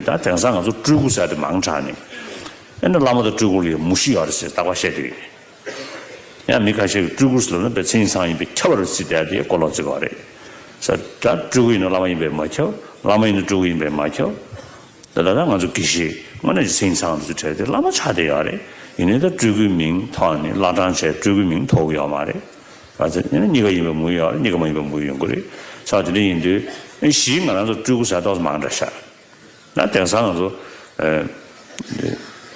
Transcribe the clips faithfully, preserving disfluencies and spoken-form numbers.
ད་དེང་སང་ང་ཚོ་སྤྲུལ་སྐུ་ཟེར་དེ་མང་དྲགས་ནས། ཨེ་ནི་བླ་མ་དང་སྤྲུལ་སྐུ་ལ་ཡང་མུ་བཞི་ཡོད་རེད་ཟེར་རྟག་པར་བཤད་བསྡད་ཡོད། ཡང་མི་ཁ་ཤས་ཀྱིས་སྤྲུལ་སྐུ་ཟེར་ལབ་ན་དཔེ་མཚན་ཉིད་ཚང་ཡིན་པའི་ཁྱད་པར་རྩི་བསྡད་དེ་ཀོ་ལོང་བརྩི་གི་ཡོད་རེད། ཟེར་ད་སྤྲུལ་སྐུ་ཡིན་ན་བླ་མ་ཡིན་པས་མ་ཁྱབ། བླ་མ་ཡིན་ན་སྤྲུལ་སྐུ་ཡིན་པས་མ་ཁྱབ། ད་ལྟ་ད་ང་ཚོ་དགེ་བཤེས་དངོས་གནས་ཀྱི་མཚན་ཉིད་ཚང་དུ་བྲལ་ཏེ་བླ་མ་ཆགས་བསྡད་ཡོད་རེད། ཡིན་ནའི་ད་སྤྲུལ་སྐུའི་མིང་ཐོགས་ནས་བླ་བྲང་བྱས་སྤྲུལ་སྐུའི་མིང་ཐོགས་ཀྱི་ཡོད་མ་རེད། ཨ་ཙི་ཡིན་ན་གཉིས་ཀ་ཡིན་པ་མུ་ཡོད་རེད། གཉིས་ཀ་མ་ཡིན་པ་མུ་ཡོང་གི་རེད། ས་དེ་འདྲ་ཡིན་དུས་ཨེ་གཞི་ང་རང་ཚོ་སྤྲུལ་སྐུ་ཟེར་ཏོག་ཙམ་མང་དྲགས་ཤག་ན་དེང་སང་ང་ཚོ་ཨེ་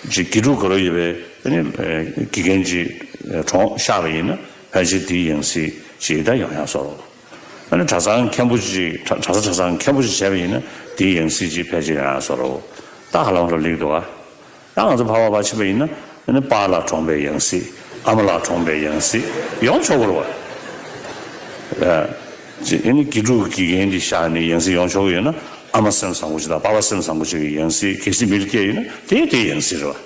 ཅིག་དགེ་ཕྲུག་ག་རེ་ཡོད་པའི་ཨ་ནི་ཨེ་དགེ་རྒན་ཅིག་གྲོངས་ཤག་པ་ཡིན་ན་ཕལ་ཆེར་དེའི་ཡང་སྲིད་ཅིག་ད་ཡོང་ཡག་བཟོ་རོགས། ཨ་ནི་གྲྭ་ཚང་མཁན་པོ་ཅིག་གྲྭ་གྲྭ་ས་གྲྭ་ཚང་མཁན་པོ་ཅིག་བྱས་པ་ཡིན་ན་དེའི་ཡང་སྲིད་ཅིག་ཕལ་ཆེར་ཡོང་ཡག་བཟོ་རོགས། ད་ཧ་ལམ་ལ་ལེགས་འདུག་ཨ། ད་ང་ཚོ་ཕ་བ་ཕ་ཕྱིན་པ་ཡིན་ན་ཨ་ནི་པཱ་ལགས་གྲོངས་པའི་ཡང་སྲིད། ཨ་མ་ལགས་གྲོངས་པའི་ཡང་སྲིད་ཡོང་ཆོག་གི་རེད་བ། ཨ་ནི་དགེ་ཕྲུག་དགེ་རྒན་འདི་བཞག་ནས་ཡང་སྲིད་ཡོང་ཆོག་གི་ཡོད་ན་ཨ་མ་སེམས་བཟང་པོ་ཅིག་དང་པཱ་ཕ་སེམས་བཟང་པོ་ཅིག་གི་ཡང་སྲིད་གལ་སྲིད་མི་ལ་སྐྱེས་ཡོད་ན་དེ་དེ་ཡང་སྲིད་རེད་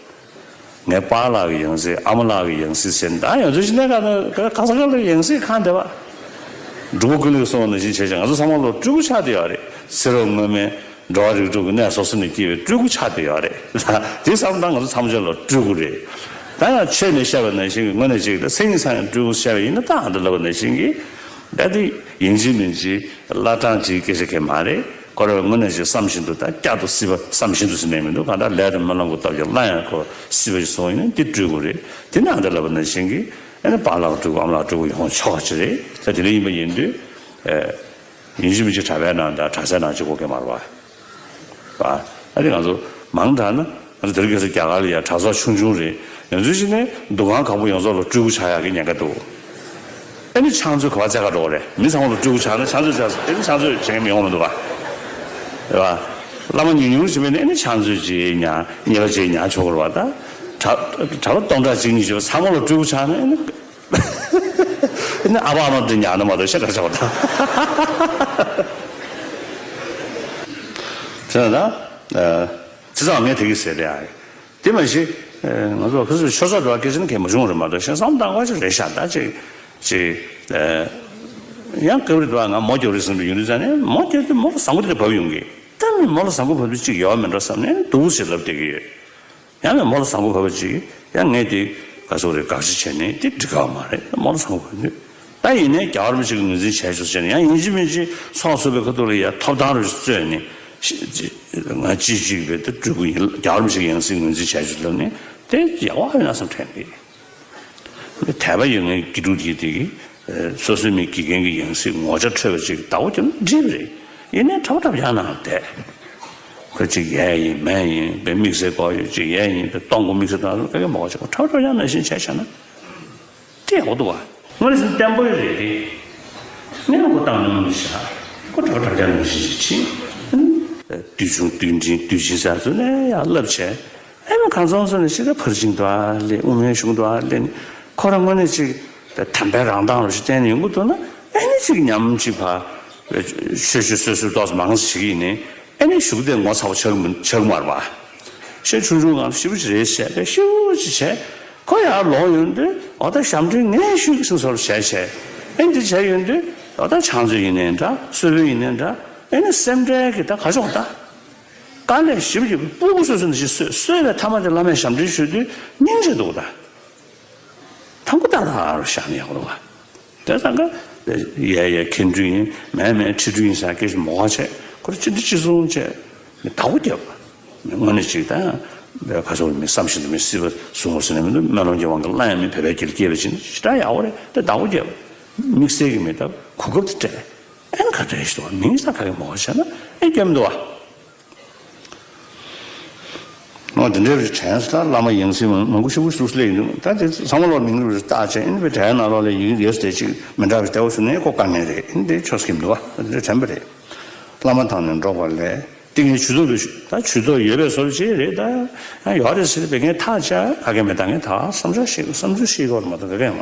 བ། ངའི་པཱ་ལགས་ཀྱི་ཡང་སྲིད་ཨ་མ་ལགས་ཀྱི་ཡང་སྲིད་ཟེར་ན་ད་ཡང་སྲིད་ཅི་ནས་ག་ནས་ག་ས་ག་ལ་ཡང་སྲིད་གང་བསྡད་པ། འབྲུག་པ་ཀུན་ལེགས་གསུངས་པ་ནང་བཞིན་བྱས་ཙང་ང་ཚོ་ཚང་མ་ལོ་སྤྲུལ་སྐུ་ཆགས་བསྡད་ཡོད་རེད། ཕྱི་རོལ་མངོན་མེད་འགྲོ་བ་རིགས་དྲུག་གི་གནས་སོ་སོ་ནས་སྐྱེས་པའི་སྤྲུལ་སྐུ་ཆགས་བསྡད་ཡོད་རེད། དེ་བསམ་བློ་བཏང་ང་ཚོ་ཚང་མ་ཅག་ལོ་སྤྲུལ་སྐུ་རེད། ད་ཡང་ཆོས་ནས་བཤད་པ་ནང་བཞིན་གྱི་དངོས་གནས་ཅིག་ད་སེམས་ཉིད་ཚང་ཡང་སྤྲུལ་སྐུ་བཤད་པ་ཡིན་ན་ད་ཨ་འདི་ལབ་པ་ནང་བཞིན་གྱི་ད་དེ་ཡིན་གཅིག་མིན་གཅིག་བླ་བྲང་ཅིག་སྐད་ཆ་གང་མ་རེད། ཁོ་རང་དངོས་གནས་ཅིག་བསམ་བཞིན་དུ་ད་བསྐྱར་དུ་སྲིད་པ་བསམ་བཞིན་དུ་ཟེར་ནས་མི་འདུག་གང་ལྟར་ལས་དང་སྨོན་ལམ་གྱི་སྟོབས་ཀྱིས་སླར་ཡང་ཁོ་སྲིད་པ་ཞིག་སོང་ཡིན་ན་འདི་སྤྲུལ་སྐུ་རེད། དེ་ནས་ཨ་འདི་ལབ་པ་ནང་བཞིན་གྱི་ཨ་ནི་པཱ་ལགས་སྤྲུལ་སྐུ་ཨ་མ་ལགས་སྤྲུལ་སྐུ་ཡོང་ཆོག་པ་ཅིག་རེད། ད་དེ་འདྲ་ཡིན་པ་ཡིན་དུས་ཨེ། ཡིན་གཅིག་མིན་གཅིག་གྲྭ་པའི་ནང་དང་གྲྭ་སའི་ནང་གཅིག་པོ་གང་མ་རེད་བ། བ། ཨ་ནི་ང་ཚོ་མང་དྲགས་ན་ང་ཚོ་དེ་རིང་ཁ་སང་རྒྱ་གར་ལ་ཡ་གྲྭ་ཚོགས་ཆུང་ཆུང་རེད། ཡང་ཚུལ་བྱས་ནས་འདུ་ཁང་ཁག་པོ་ཡོངས་རྫོགས་ལ་སྤྲུལ་སྐུ་ཆགས་ཡག་གི་ཉེན་ཁ་འདུག་ཨ་ནི་ཕྱག་མཛོད་ག་པར་བཙལ་ག་འགྲོ་གི་རེད། མི་ཚང་མ་ལ་སྤྲུལ་སྐུ་ཆགས་ན་ཕྱག་མཛོད་བཙལ་ཨ་ནི་ཕྱག་མཛོད་བྱེད་མཁན་མི་ཡོང་མི་འདུག་བ། རེད་བ། བླ་མ་ཉུང་ཉུང་ཞིག་མེད་ན་ཨ་ནི་ཕྱག་མཛོད་ཅིག་ཉར་གཉེར་པ་ཅིག་ཉར་ཆོག་གི་རེད་བ། ད་གྲྭ་གྲྭ་པ་སྟོང་ཕྲག་གཅིག་གཉིས་ཞིག་ཚང་མ་ལ་སྤྲུལ་སྐུ་ཆགས་ན་ཨ་ནི། ཨ་ནི་ཨ་ཕ་ཨ་མ་དེ་ཉར་ན་མ་གཏོགས་ཤ་ག་རེ་བྱ་བ་དང་། དེ་ན་ད། བྱས་ཙང་ངས་དེ་གི་ཟེར་དེ་ཨ། དེ་མ་གཞི། ང་ཚོ་ཁ་སང་ཆོས་ཚོགས་འགྲོ་བ་སྐད་ཆ་ནི་གལ་མ་བྱུང་བ་རེད་མ་གཏོགས་ཤ་བསམ་བཏང་བ་ཅིག་རེད་ཤག་ད་ཅིག་ཅིག་ཡང་སྐབས་རེ་འདུག་ང་མོ་རྒྱབ་རེད་བསམ་པའི་ཡུན་རིང་ཙང་ནས་མོ་རྒྱབ་དུས་མོ་ལ་བཟང་པོ་དེ་འདྲ་བབས་ཡོང་གི་ད་ནི་མོ་ལ་བཟང་པོ་བབས་དུས་ཅིག་ཡོད་མེད་འགྲོ་བསམ་ནས་འདུག་ཟེར་ལབ་བསྡད་ཀྱི་ཡོད། ཡང་ན་མོ་ལ་བཟང་པོ་བབས་པ་ཅིག་ཡང་ངས་དེ་ག་ཚོད་རེད་དགག་བྱ་བྱས་ནས་དེ་འགྲིག་ག་མ་རེད། མོ་ལ་བཟང་པོ་བབས་དུས་ད་ཡིན་ནའི་རྒྱལ་བ་རིན་པོ་ཆེ་གི་ངོས་འཛིན་བྱས་ཆོག་ཟེར་ནས་ཡང་ཡིན་གཅིག་མིན་གཅིག་ཚོགས་ཚོགས་པའི་ཁ་ཐུག་ལ་ཡ་ཐོབ་ཐང་རུ་རྩོད་ནས་ང་ཅི་ཅིག་བས་དེ་སྤྲུལ་སྐུ་ཡིན་རྒྱལ་བ་རིན་པོ་ཆེ་གི་ཡང་སྲིད་ངོས་འཛིན་བྱས་ཆོག་ལབ་ནས་དེ་ཡག་པོ་ཡོད་ན་བསམ་དྲན་གི་དད་པ་ཡོད་མཁན་དགེ་ཕྲུག་དེ་དེ་གི་སོ་སོའི་མི་དགེ་རྒན་གྱི་ཡང་སྲིད་ངོ་ཆ་འཕྲོད་པ་ཅིག་ཟླ་བོ་རྒྱབ་ན་འགྲིག་པ་རེད། ཡིན་ནའི་གྲྭ་པ་གྲྭ་པ་ཡང་ནང་བསྡད། ཁོ་ཅིག་ཡས་ཡིན་མས་ཡིན་པའི་དམིགས་བསལ་གོ་ཡོད་ཅིག་ཡས་ཡིན་པའི་སྟོང་གོ་དམིགས་བསལ་དང་ལ་ཀ་ཀ་མ་གོ་ཅིག་གྲྭ་པ་གྲྭ་པ་ཡང་ནང་བཞིན་བྱས་བྱས་ན་དེ་ཡག་པོ་འདུག་བ། དངོས་གནས་བརྟན་པོ་རེད་དེ། ངས་ལ་ཁོ་བཏང་ནས་མི་བཞག་ཁོ་གྲྭ་པ་གྲྭ་པ་ཡང་ནང་བཞིན་ཅིག་ཕྱིན། དུས་ཆུང་དུས་འབྲིང་དུས་ཆེན་ཟེར་ཚོ་ནས་ཡང་བསླབ་བྱས། ཨེ་མ་གང་ཚང་ཚོ་ནས་ཤི་ད་ཕར་ཕྱིན་དུ་ཨ་ལེ་དབུ་མའི་གཞུང་དུ་ཨ་ལེ་ནི་ཁོ་རང་དངོས་གནས་ཅིག་དམ་པའི་རང་མདངས་རུ་ཞིག་བསྟན་ནས་ཡོང་གི་འདུག་ན་ཨེ་ནི་ཅིག་ཉམས་ཅིག་ཕ་ཆོས་ཞུ་སོ་སོའི་ཏོག་ཙམ་མང་ཙམ་བྱེད་ཀྱི་ཡིན་ནི་ཨེ་ནི་གཞུག་དེ་ངོ་ཚ་བོ་ཆགས་མི་ཆགས་མར་བ། ཤེས་ཆུང་ཆུང་ངང་ཞིབ་ཅིག་རེད་བྱས་པས་ཞིབ་ཅིག་བྱས་ཁོ་ཡར་ལོག་ཡོང་དུས་འོ་ད་ཞབས་འདྲེན་ངས་ཞུས་ཟིན་སོར་བྱས་བྱས་ཨེ་འདི་བྱས་ཡོང་དུས་འོ་ད་ཕྱག་མཛོད་ཡིན་ནའི་འདྲ་གསོལ་དཔོན་ཡིན་ནའི་འདྲ་ཨེ་ནི་སེམས་ཁྲལ་གྱི་ད་ག་ཆོག་ད། དཀའ་ལས་ཞིབ་ཀྱིས་སྤུ་གུ་སོ་སོ་ནས་ཤི་གསོས་གསོས་པའི་ཐ་མ་དེ་བླ་མས་ཞབས་འདྲེན་ཞུ་དུས་སྙིང་རྗེ་འདུག་ད། ཐང་ཀུ་ཏག་ཏག་རུ་བཞག་ནས་ཡག་པོ་འདུག་བ། དེ་ཚང་ཀ་ཡ་ཡ་མཁན་སྤྲུལ་ཡིན་མེད་མེད་ཁྲི་སྤྲུལ་ཡིན་ཟེར་སྐད་ཆ་མོ་ཁ་བྱས་ཁོ་ར་ཅི་འདྲ་ཅི་གསུང་བྱས་མི་བདག་པོ་རྒྱབ། མི་དངོས་གནས་ཅིག་ད་བའི་ཁ་སོགས་མི་བསམ་བཞིན་དུ་མི་སྲིད་པ་གསུང་བར་ཟེར་ནས་མི་འདུག་སྨོན་ལམ་གྱི་དབང་གིས་སླར་ཡང་མི་བོད་པའི་རྒྱལ་སྐྱེས་པ་ཅིག་ནི་ཞེ་དྲག་ཡག་པོ་རེད་དེ་བདག་པོ་རྒྱབ། དམིགས་བསལ་གྱི་མི་ད་གོ་སྐབས་དེ་སྤྲད། ཨེ་ན་ག་འདྲ་ཞིག་འདུག་བ་མིང་ས་ག་གི་མོ་བྱས་ན་ཨེ་སྐྱོན་མི་འདུག་བ། ཨོ་དེ་འདྲའི་དྲན་སོང་ད་བླ་མ་ཡང་སྲིད་མང་པོ་ཞིག་པོ་ཞིག་སླེབས་ཡིན་འདུག་ད་དེ་ཚང་མ་ལོག་མིང་རུ་བཏགས་བྱས་ཨེ་ན་བའི་དྲན་ནང་ལོག་ལས་ཡིག་ཡོད་དེ་ཅིག་མི་འདྲ་བའི་ལྟ་བ་ཞུ་ནས་ཀོ་དཀའ་ངལ་རེད་ཨེ་ན་དེ་ཆོས་སྐྱིད་མི་འདུག་བ་དེ་འདྲའི་དྲན་པ་རེད། བླ་མ་དང་ནི་འགྲོགས་པ་ལས་ཏིང་ངེ་ཇུས་གཏོགས་པའི་ད་ཇུས་གཏོགས་ཡོད་པའི་བཟོ་ཅིག་རེད་ད་ཡང་ཡོད་རེད་ཟེར་བའི་ངས་ཐག་བཅད་ག་གེ་མེད་ད་ངས་ད་བསམ་ཚུལ་ཤེས་བསམ་ཚུལ་ཤེས་དགོས་མ་གཏོགས་ག་གེ་མ།